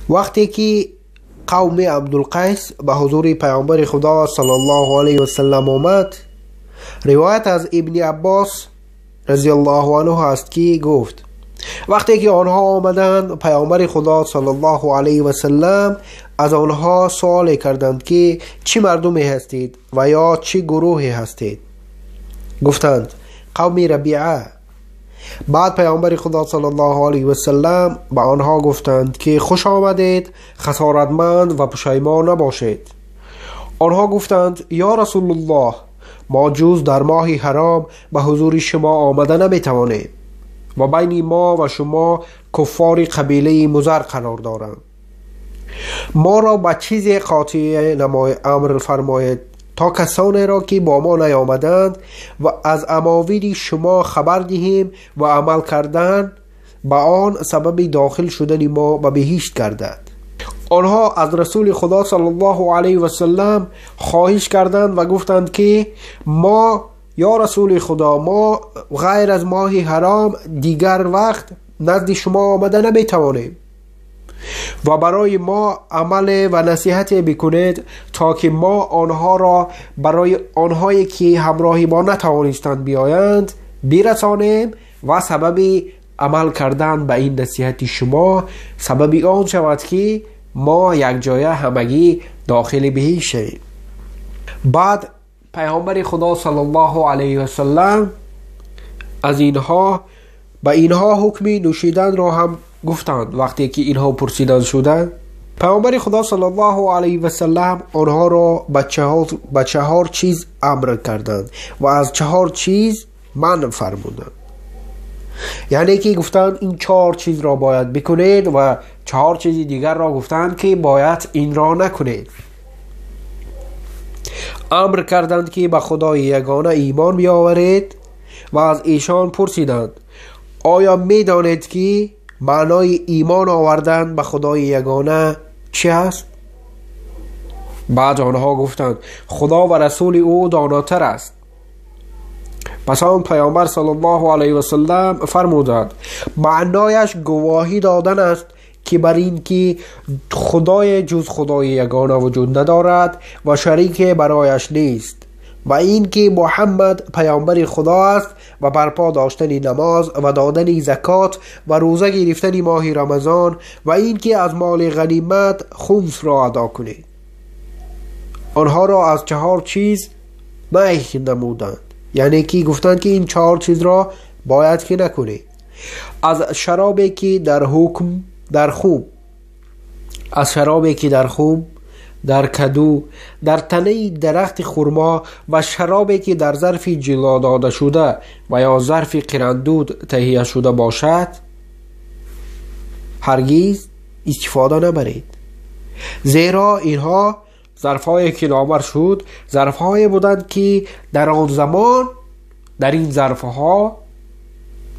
Вақте ки қавми Абдулқайс ба ҳузури Паёмбари Худо саллаллоҳу алайҳи васаллам омад, ривоят аз Ибни Аббос разияллоҳу анҳу аст, ки гуфт: вақте ки онҳо омаданд, Паёмбари Худо саллаллоҳу алайҳи васаллам аз онҳо суоле карданд, ки чӣ мардуме ҳастед ва ё чӣ гурӯҳе ҳастед? Гуфтанд: қавми Рабиа. Баъд Паёмбари Худо саллаллоҳу алайҳи васаллам ба онҳо гуфтанд, ки хуш омадед, хасоратманд ва пушаймон набошед. Онҳо гуфтанд: ё Расулуллоҳ, мо ҷуз дар моҳи ҳаром ба ҳузури шумо омада наметавонем ва байни мо ва шумо куффори қабилаи Музар қарор доранд. Моро ба чизе қотеъ амр фармоед, то касонеро ки бо мо наёмаданд ва аз амовири шумо хабар диҳем ва амал кардан ба он сабаби дохил шудани мо ба биҳишт гардад. Онҳо аз Расули Худо саллаллоҳу алайҳи васаллам хоҳиш карданд ва гуфтанд, ки мо, ё Расули Худо, мо ғайр аз моҳи ҳаром дигар вақт назди шумо омада наметавонем ва барои мо амале ва насиҳате бикунед, то ки мо онҳоро барои онҳое ки ҳамроҳи мо натавонистанд биёянд бирасонем ва сабаби амал кардан ба ин насиҳати шумо сабаби он шавад, ки мо якҷоя ҳамагӣ дохили биҳишт шавем. Баъд Паёмбари Худо саллаллоҳу алайҳи васаллам аз инҳо ба инҳо ҳукми нӯшиданро ҳам гуфтанд. Вақте ки инҳо пурсидан шуданд, Паёмбари Худо саллаллоҳу алайҳи васаллам онҳоро ба чаҳор чиз амр карданд ва аз чаҳор чиз манъ фармуданд. Яъне ки гуфтанд, ин чаҳор чизро бояд бикунед ва чаҳор чизи дигарро гуфтанд, ки бояд инро накунед. Амр карданд, ки ба Худои ягона имон биёваред ва аз эшон пурсиданд: оё медонед, ки маънои имон овардан ба Худои ягона чӣ аст? Баъд онҳо гуфтанд: Худо ва расули ӯ донотар аст. Пас он Паёмбар саллаллоҳу алайҳи васаллам фармуданд: маънояш гувоҳӣ додан аст, ки бар ин ки худое ҷуз Худои ягона вуҷуд надорад ва шарике барояш нест ва ин ки Муҳаммад паёмбари Худо аст ва барпо доштани намоз ва додани закот ва рӯза гирифтани моҳи Рамазон ва ин ки аз моли ғанимат хумсро адо кунед. Онҳоро аз чаҳор чиз наҳй намуданд, яъне ки гуфтанд, ки ин чаҳор чизро бояд ки накунед. Аз шаробе ки дар ҳукм дар хум, аз шаробе ки дар хум, дар каду, дар танаи дарахти хурмо ва шаробе ки дар зарфи ҷило дода шуда ва ё зарфи қирандуд таҳия шуда бошад, ҳаргиз истифода набаред, зеро инҳо зарфҳое ки номбар шуд зарфҳое буданд, ки дар он замон дар ин зарфҳо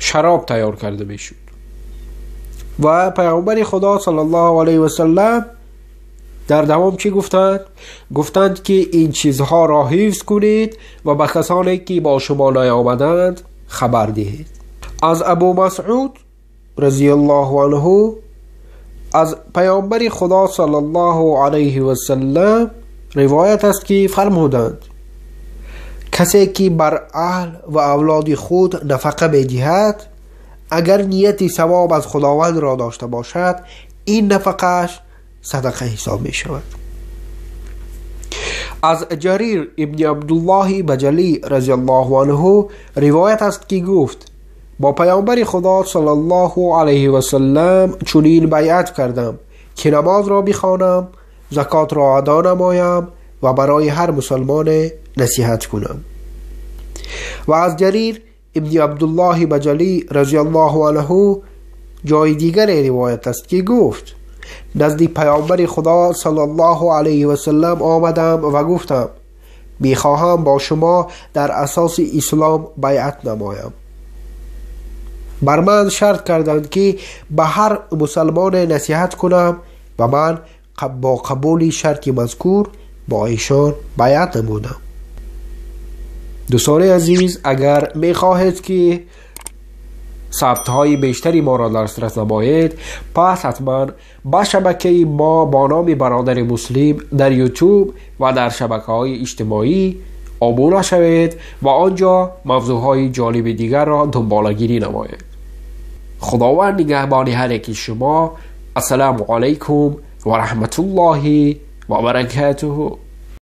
шароб тайёр карда мешуд. Ва Паёмбари Худо саллаллоҳу алайҳи васаллам дар давом чӣ гуфтанд? Гуфтанд, ки ин чизҳоро ҳифз кунед ва ба касоне ки бо шумо наёмаданд хабар диҳед. Аз Абу Масъуд разияллоҳу анҳу аз Паёмбари Худо саллаллоҳу алайҳи васаллам ривоят аст, ки фармуданд: касе ки бар аҳл ва авлоди худ нафақа медиҳад, агар нияти савоб аз Худовандро дошта бошад, ин нафақааш садақа ҳисоб мешавад. Аз Ҷарир ибни Абдуллоҳи Баҷалӣ разияллоҳу анҳу ривоят аст, ки гуфт: бо Паёмбари Худо саллаллоҳу алайҳи васаллам чунин байъат кардам, ки намозро бихонам, закотро адо намоям ва барои ҳар мусалмоне насиҳат кунам. Ва аз Ҷарир ибни Абдуллоҳи Баҷалӣ разияллоҳу анҳу ҷои дигаре ривоят аст, ки гуфт: назди Паёмбари Худо саллаллоҳу алайҳи васаллам омадам ва гуфтам: мехоҳам бо шумо дар асоси ислом байъат намоям. Бар ман шарт карданд, ки ба ҳар мусалмоне насиҳат кунам ва ман бо қабули шарти мазкур бо эшон байъат намудам. Дӯстони азиз, агар мехоҳед, ки сабтҳои бештари моро дастрас намоед, пас ҳатман ба шабакаи мо бо номи Бародари Муслим дар Ютуб ва дар шабакаҳои иҷтимоӣ обуна шавед ва он ҷо мавзӯъҳои ҷолиби дигарро дунболагирӣ намоед. Худованд нигаҳбони ҳар яки шумо. Ассалому алайкум ва раҳматуллоҳи ва баракатуҳу.